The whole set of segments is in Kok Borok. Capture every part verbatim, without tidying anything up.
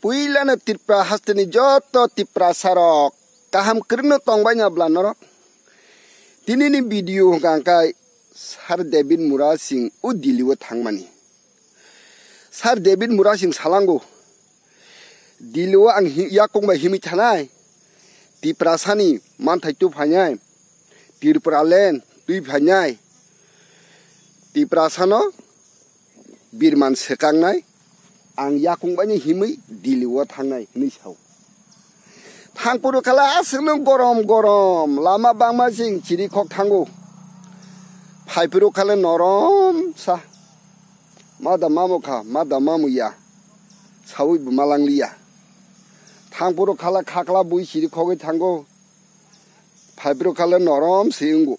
Puilano Tripura hasteni joto Tiprasarok kaham kwrwngno tongbaina bwla norok. Tinini video hwnkha hwnkhe Sir David Murasing o Delhi o thangmani. Sir David Murasing salango, Delhi o ang hi-, yakung bai himwi thanai, Tiprasani manthai tu phainai, Tripura land twi phainai, Tiprasano birman swkangnai, ang yakung baino himwi Delhi o thangnai hinwi sao. Thangphuru khala aswkno gorom gorom, lama bangma jing chirikhok thango. Phaiphuru khala norom sa. Ma da mamo kha, ma da mamo ya. Sawi bo malangliya. Thangphuru khala khakla bui chirikhogwi thango. Phaiphuru khala norom se wngo.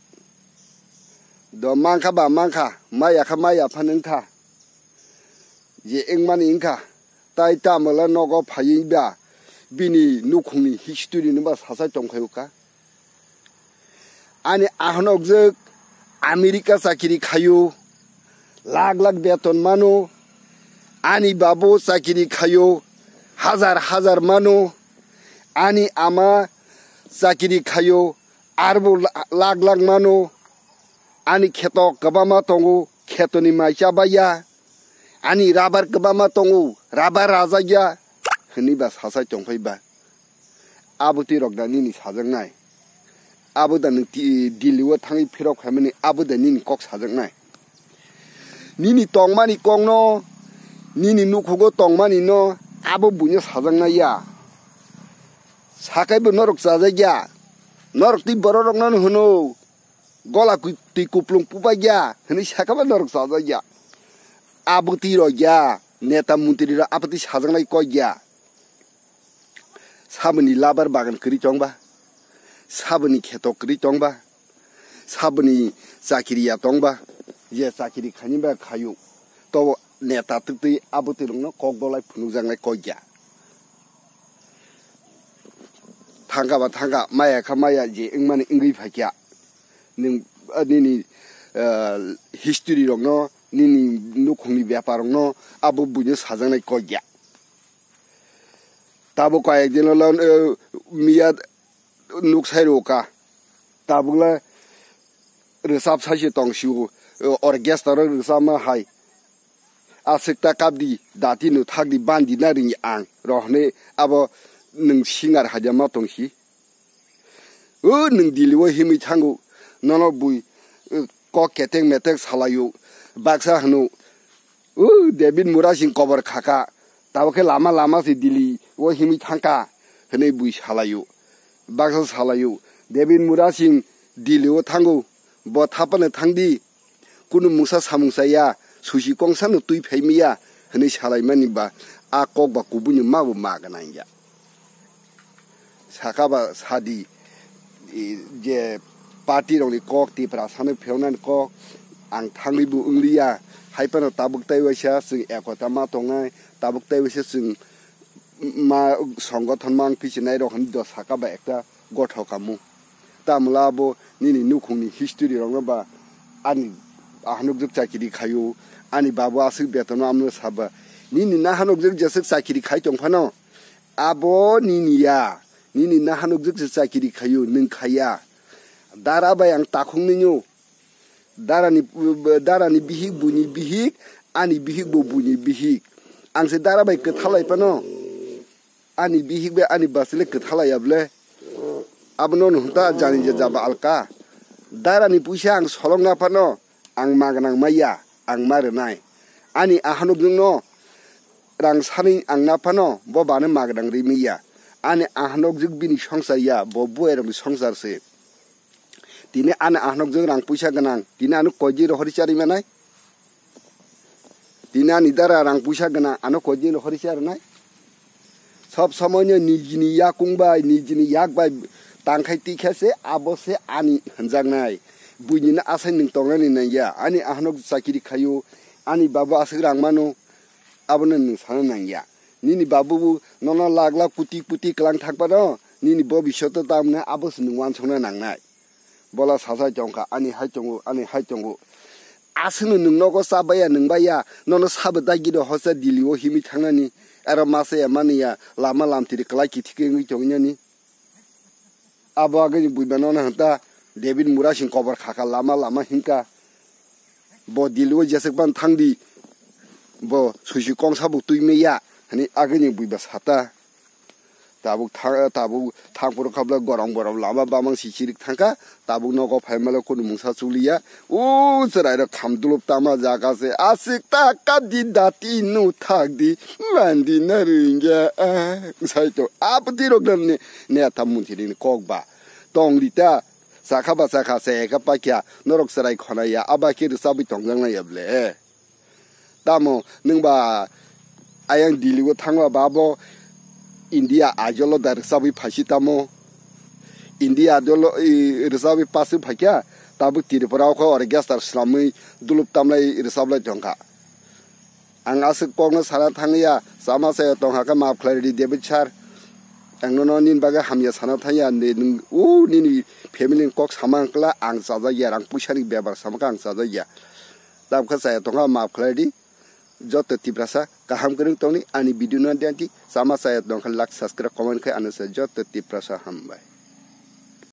Do mankha ba mankha, maya kha maya phano wngkha. Je wngmani wngkha, tai tamwla nogo phaiwi ba bini nukhungni history no ba sasai tongkhaio kha. Ani ahonokjwk America chakiri khaio, lakh lakh beton mano. Ani babu chakiri khaio, hazar hazar mano. Ani ama chakiri khaio, arbo la-, lakh lakh mano. Ani kheto kwbangma tongo, khetoni mai chabaiya. Ani rabar kwbangma tongo, rabar rajakya, hwnwi ba sasai tongphai ba. Abo twi rok da nini sajaknai. Abo da nwng ti-, Delhi o thangwi phirok phaimani, abo da nini kok sajaknai. Nini tongmani kokno, nini nukhugo tongmani no, abo buino sajaknai ya. Sakai bo norok chajakya. Norok twi borok rokno hwno. Gola kui-, twi kuplung pubaikya hwnwi sakha ba norok chajakya. Abwtwi rokya, neta montri rok abwtwi sajaknai kokya. Saboni labar bagan kwrwi tongba, saboni kheto kwrwi tongba, saboni chakiriya tongba, je chakiri khaini ba khaio, to neta twtwi abwtwi rokno kok dolai phunukjaknai kokya. Thangka ba thangka, maya kha maya, je wngmani wngwi phaikya. Nwng, ah, nini, ah, history rokno, nini nukhungni bepar rokno abo buino sajaknai kokya. Tabuk kayek dino lo, eh, miya nuk sai rw kha. Tabukle rwchap sai se tong sio, eh, orchestra rok rwchapma hai. Aswk ta kapdi, dati no thakdi, bandi na ring ang, rohne abo nwng singer haida ma tong si. O nwng Delhi o himwi thango, nono bui, eh, kok ketek metek salaio, baksa hwno, o David Murasing kobor khaka, tabuk khe lama lama se Delhi o himwi thangka, hwnwi bui salaio. Baksa salaio, David Murasing Delhi o thango, bo thapano thangdi, kunu mungsa samungsa ya, susi kongsa no twi phai miya, hwnwi salaimani ba, a kok ba kubuni ma bo ma gwnang ya. Saka ba sadi, i, je party rokni kok, Tiprasano phiyoknani kok, ang thangwi bo wngliya, hai phano tabuk tai waisa chwng ekota ma tongnai, tabuk tai waisa chwng ma songothon ma wng phi chinai rok hinwi do saka ba ekta gothok kamu. Tamla abo nini nukhungni history rokno ba ani ahanukjwk chakiri khaio, ani babu aswk betono amno saba. Nini nahanukjwk jeswk chakiri khai tong phano, abo nini ya, nini nahanukjwk se chakiri khaio, nwng khaiya. Dara bai ang takhuk nwngo. Darani, darani bihik, buini bihik, ani bihik bo buini bihik. Ang se dara bai kwthalai phano, ani bihik bai ani bachile kwthalai ya bwle. Abono no hwnta jani je jaba alka. Darani puisa ang solokna phano, ang magnang maya, ang ma rwnai. Ani ahanukjwkno rang sanwi ang na phano, bo bano magnang ri miya. Ani ahanukjwk bini songsar ya, bo buai rokni songsar se. Tini ani ahanokjwk rang puisa gwnang, tini ano koidin rohori charwi manai? Tini ani dara rang puisa gwnang, ano koidin rohori charwnai? Sob somoino nijini yakung bai, nijini yak bai tangkhai tikha se, abo se ani hwnjaknai. Buinino asai nwng tongnani nangya. Ani ahanok chakiri khaio, ani babu aswk rang mano, abono nwng sana nangya. Nini babu bo nono lakh lakh, koti koti kwlang thakphano, nini bobisyoto tamni abo se nwng uansukna nangnai. Bola sasai tongkha, ani hai tongo, ani hai tongo. Aswkno nwng nogo cha baiya, nwng baiya, nono sabo dagiro hosa Delhi o himwi thangnani, Aro masa ya mani ya lama lamtiri kwlai kithi khe wngwi tongwi nani. Abo agini buima nono hwnta David Murasing kobor khaka lama lama hinka. Bo Delhi o jeswk ban thangdi. Bo suisu kongsa bo twi meya hwnwi agini buima sata. Tabuk tha-, tabuk thangphuru khabla gorong borok lama bamang si chirik thangkha. Tabuk nogo phaimalo kunu mungsa chuliya. O chwrairok kham dulup tama jaga se. Aswk ta kadi dati nu thakdi. Mandi na ringya. Ah, sai to. Abdi rok ne, ne ta munthi ni kok ba. Tong di ta. Sakha ba sakha se eka pakya. Norok chwrai khonaya. Aba khe rwchabwi tongjak nai ya ble. Tamo nwng ba ayang Delhi o thangba ba bo India ajolo da rwchabwi phaisi tamo? India ajolo, i, rwchabwi paswi phaikha, tabuk Tripura o khe orchestra swnamwi dulup tamlai rwchablai tongkha. Ang aswk kokno sana thangya, sama saya tongkha khe maaf khlai rwdi David sir. Ang nono nini bagwi hamya sana thangya, ni, nwng, o nini family ni kok sama wngkla ang chajakya, rang puisa ni bebak sama khe ang chajakya. Tabuk khe saya tongkha maaf khlai di. Joto Tiprasa kaham kwrwng tongni ani video no dianti sama saya tongkha like subscribe comment khe ano se joto Tiprasa hambai.